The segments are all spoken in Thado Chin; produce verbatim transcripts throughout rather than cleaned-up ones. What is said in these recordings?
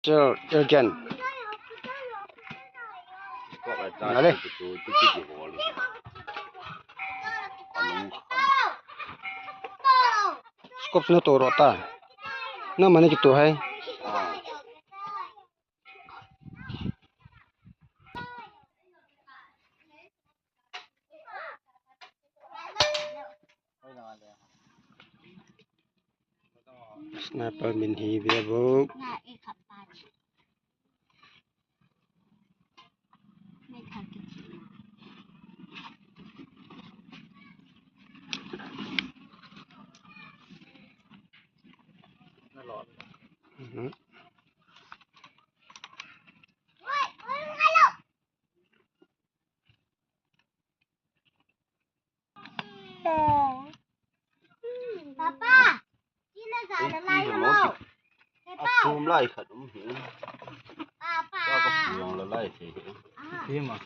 Sir, again. Nale. Scope na to rota. Na mane ki to hai. Sniper min hi ve bu. Mhm. Papa, sila sa lalai hamo. Atum lai khat um hi. Papa. Ka ka puang lalai thei hi. Hi ma.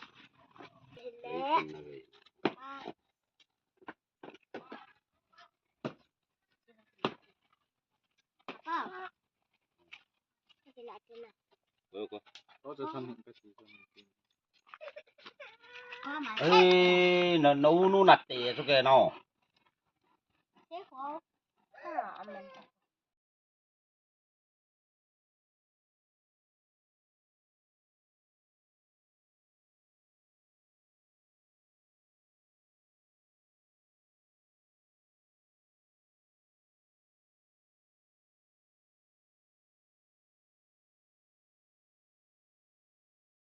Ei, na, na unu na te chu ke no.